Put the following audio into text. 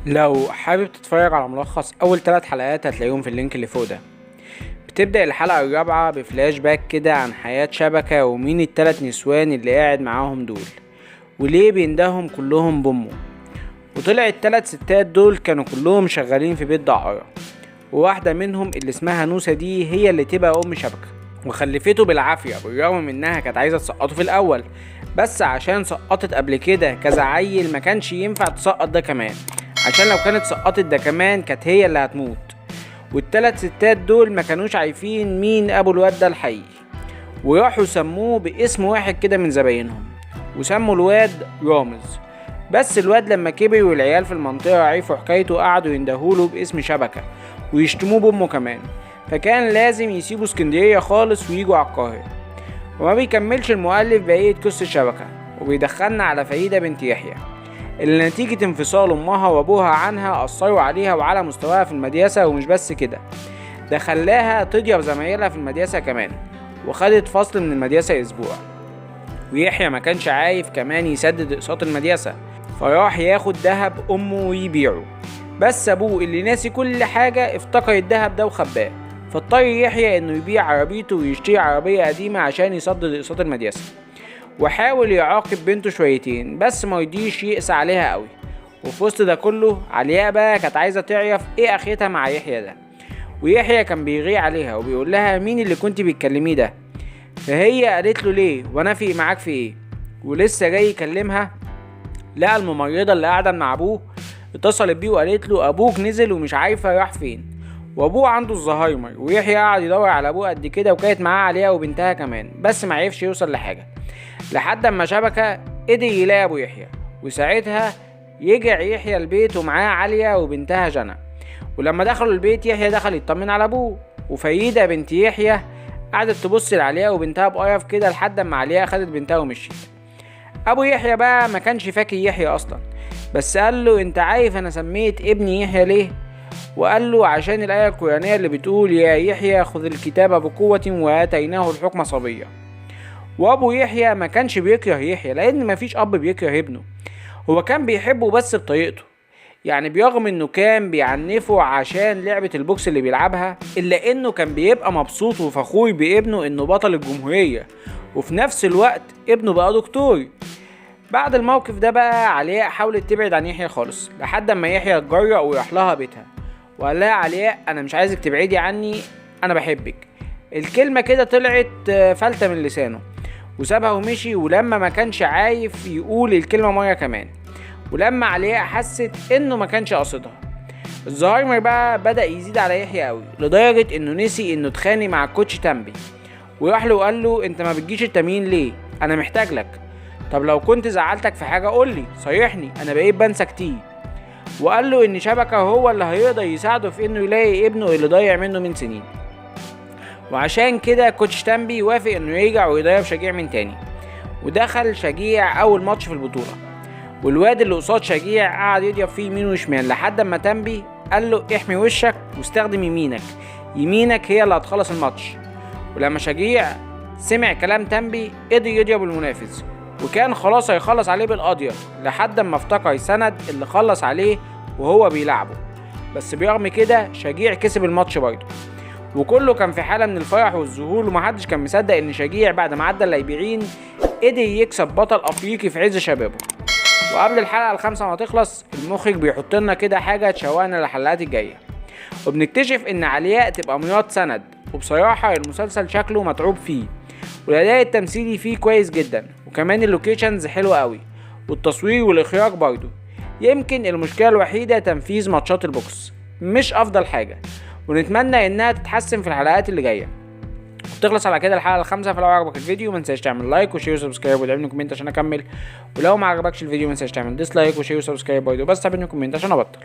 لو حابب تتفرج على ملخص اول 3 حلقات هتلاقيهم في ال link اللي فوق ده. بتبدأ الحلقة الرابعة بفلاش باك كده عن حياة شبكة ومين التلات نسوان اللي قاعد معاهم دول وليه بيندههم كلهم بأمه. وطلع التلات ستات دول كانوا كلهم شغالين في بيت دعارة، وواحدة منهم اللي اسمها نوسة دي هي اللي تبقى أم شبكة وخلفته بالعافية، بالرغم من إنها كانت عايزة تسقطه في الأول، بس عشان سقطت قبل كده كذا عيل ما كانش ينفع تسقط ده كمان، عشان لو كانت سقطت ده كمان كانت هي اللي هتموت. والتلات ستات دول ما كانوش عارفين مين أبو الواد ده الحقيقي، وراحوا سموه باسم واحد كده من زباينهم وسموا الواد رامز. بس الواد لما كبر والعيال في المنطقة عرفوا حكايته قعدوا يندهوله باسم شبكة ويشتموه بأمه كمان، فكان لازم يسيبوا اسكندرية خالص ويجوا على القاهرة. وما بيكملش المؤلف بقية قصة شبكة وبيدخلنا على فريدة بنت يحيى اللي نتيجة انفصال أمها وأبوها عنها أثروا عليها وعلى مستواها في المدرسة. ومش بس كده، ده خلاها تضرب زمايلها في المدرسة كمان، وخدت فصل من المدرسة أسبوع. ويحيى ما كانش عايف كمان يسدد أقساط المدرسة، فراح ياخد دهب أمه ويبيعه، بس أبوه اللي ناسي كل حاجة افتكر الدهب ده وخباه، فاضطر يحيى إنه يبيع عربيته ويشتري عربية قديمة عشان يسدد أقساط المدرسة. وحاول يعاقب بنته شويتين بس ما يرضيش يقسى عليها قوي. وفي وسط ده كله علياء بقى كانت عايزة تعرف ايه اخرتها مع يحيى ده، ويحيى كان بيغير عليها وبيقول لها مين اللي كنت بتكلميه ده، فهي قالت له ليه وانا في معاك في ايه. ولسه جاي يكلمها لقى الممرضة اللي قاعدة مع ابوه اتصلت بيه وقالت له ابوك نزل ومش عارفة راح فين، وابوه عنده الزهايمر. ويحيى قعد يدور على ابوه قد كده، وكانت معاه علياء وبنتها كمان، بس ما عرفش يوصل لحاجة لحد اما شبكة قدر يلاقي ابو يحيى. وساعتها يرجع يحيى البيت ومعاه عليا وبنتها جنى. ولما دخلوا البيت يحيى دخل يطمن على ابوه، وفريدة بنت يحيى قعدت تبص لعليا وبنتها بقرف كده لحد اما عليا خدت بنتها ومشيت. ابو يحيى بقى ما كانش فاكر يحيى اصلا، بس قال له انت عارف انا سميت ابني يحيى ليه؟ وقال له عشان الآية القرآنية اللي بتقول يا يحيى خذ الكتاب بقوة وآتيناه الحكم صبيا. وابو يحيى ما كانش بيكره يحيى لان مفيش اب بيكره ابنه، هو كان بيحبه بس بطريقته، يعني برغم انه كان بيعنفه عشان لعبة البوكس اللي بيلعبها، الا انه كان بيبقى مبسوط وفخور بابنه انه بطل الجمهورية، وفي نفس الوقت ابنه بقى دكتور. بعد الموقف ده بقى علياء حاولت تبعد عن يحيى خالص لحد ما يحيى اتجرأ وراح لها بيتها وقال لها علياء انا مش عايزك تبعدي عني، انا بحبك. الكلمة كده طلعت فلتة من لسانه وسابها ومشي. ولما ما كانش عايف يقول الكلمة مرة كمان، ولما علياء حست انه ما كانش قاصدها، الزهايمر بقى بدأ يزيد على يحيى قوي لدرجة انه نسي انه اتخانق مع الكوتش تامبي، وراح له وقال له انت ما بتجيش التمرين ليه؟ انا محتاج لك. طب لو كنت زعلتك في حاجة قولي صريحني، انا بقيت بنسى كتير. وقال له ان شبكة هو اللي هيقدر يساعده في انه يلاقي ابنه اللي ضايع منه من سنين. وعشان كده coach تامبي وافق انه يرجع ويضرب شجيع من تاني. ودخل شجيع اول ماتش في البطولة، والواد اللي قصاد شجيع قعد يضرب فيه يمين وشمال لحد اما تامبي قال له احمي وشك واستخدم يمينك، يمينك هي اللي هتخلص الماتش. ولما شجيع سمع كلام تامبي قدر يضرب المنافس، وكان خلاص هيخلص عليه بالقضية لحد اما افتكر سند اللي خلص عليه وهو بيلعبه. بس برغم كده شجيع كسب الماتش برضه، وكله كان في حالة من الفرح والذهول، ومحدش كان مصدق ان شجيع بعد ما عدى اللايبيعين قدر يكسب بطل افريقي في عز شبابه. وقبل الحلقة الخامسة ما تخلص المخرج بيحط لنا كده حاجة تشوقنا للحلقات الجاية، وبنكتشف ان علياء تبقى مرات سند. وبصراحة المسلسل شكله متعوب فيه، والأداء التمثيلي فيه كويس جدا، وكمان ال locations حلوة قوي، والتصوير والإخراج برضه. يمكن المشكلة الوحيدة تنفيذ ماتشات البوكس مش أفضل حاجة، ونتمنى انها تتحسن في الحلقات اللي جايه. وتخلص على كده الحلقه الخامسه. فلو عجبك الفيديو ما تنساش تعمل like و share و subscribe وتعمل comment عشان اكمل، ولو ما عجبكش الفيديو ما تنساش تعمل dislike و share و subscribe برضه، بس تعمل comment عشان ابطل.